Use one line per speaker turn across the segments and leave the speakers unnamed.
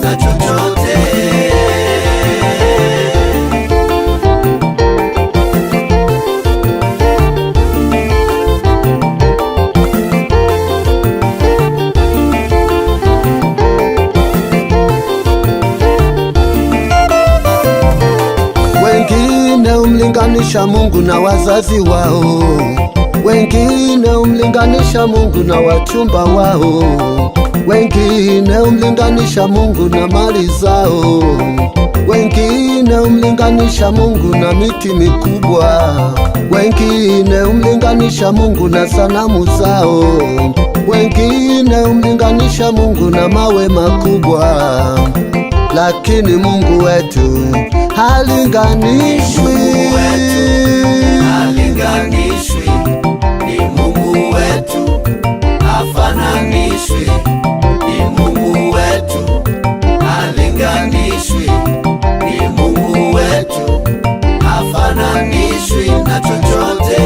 na chochote.
Wengine humlinganisha Mungu na wazazi wao, wengine humlinganisha Mungu na wachumba wao, wengine humlinganisha Mungu na mali zao, wengine humlinganisha Mungu na miti mikubwa, wengine humlinganisha Mungu na sanamu zao, wengine humlinganisha Mungu na mawe makubwa, lakini Mungu wetu halinganishwi.
Mungu wetu halinganishwi, ni Mungu wetu hafananishwi, ni Mungu wetu halinganishwi, ni Mungu wetu hafananishwi na chochote.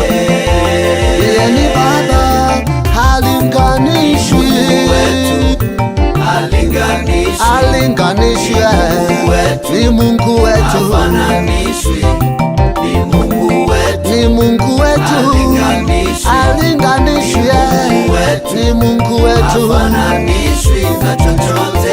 Yeye ni Baba, halinganishwi.
Mungu wetu halinganishwi,
Halinganishwi,
Mungu wetu
ni Mungu wetu,
hafananishwi, ni Mungu wetu
ni Mungu wetu,
halinganishwi,
halinganishwi,
Mungu wetu
ni Mungu wetu.
hafananishwi na chochote.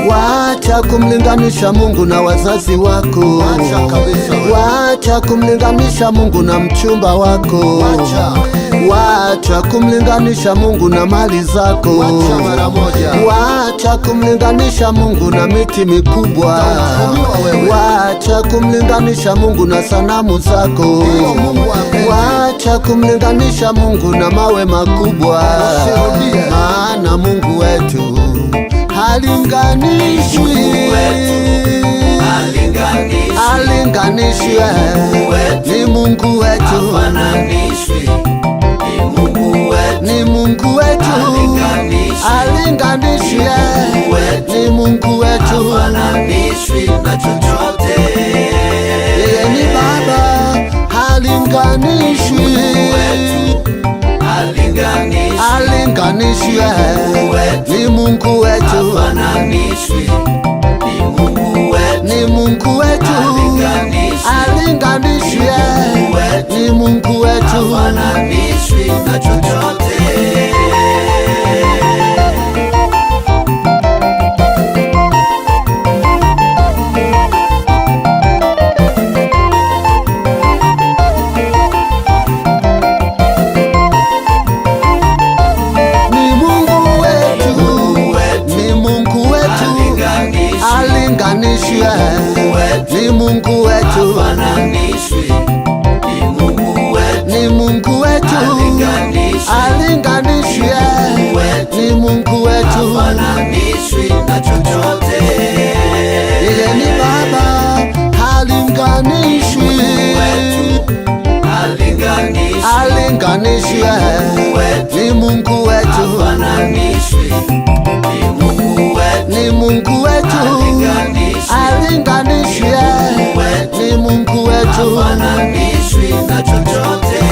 Wacha kumlinganisha Mungu na wazazi wako.
Wacha kabisa wewe.
Wacha kumlinganisha Mungu na mchumba wako.
Wacha.
Wacha kumlinganisha Mungu na mali zako.
Wacha mara moja.
Wacha kumlinganisha Mungu na miti mikubwa.
Utahukumiwa wewe.
Wacha kumlinganisha Mungu na sanamu zako.
Ndiyo, Mungu hapendi.
Wacha kumlinganisha Mungu na mawe makubwa.
Usirudie.
Maana Mungu wetu halinganishwi.
Mungu wetu halinganishwi,
Halinganishwi,
Mungu wetu
ni Mungu wetu,
hafananishwi, ni Mungu wetu
ni Mungu wetu,
halinganishwi,
halinganishwi,
Mungu wetu
ni Mungu wetu.
hafananishwi na chochote.
Yeye ni Baba, halinganishwi.
Mungu wetu halinganishwi,
Halinganishwi,
Mungu wetu
ni Mungu wetu,
hafananishwi, ni Mungu wetu
ni Mungu wetu,
halinganishwi,
halinganishwi,
Mungu wetu
ni Mungu wetu.
hafananishwi na chochote.
Ni Mungu wetu,
Mungu wetu
ni Mungu wetu,
halinganishwi,
halinganishwi,
Mungu wetu
ni Mungu wetu,
hafananishwi, ni Mungu wetu
ni Mungu wetu,
halinganishwi,
halinganishwi,
Mungu wetu
ni Mungu wetu.
hafananishwi na chochote.
Yeye ni Baba, halinganishwi,
Mungu wetu halinganishwi,
halinganishwi,
Mungu wetu
ni Mungu wetu,
hafananishwi, ni Mungu wetu
ni Mungu wetu,
halinganishwi,
halinganishwi,
Mungu wetu
ni Mungu wetu.
hafananishwi na chochote.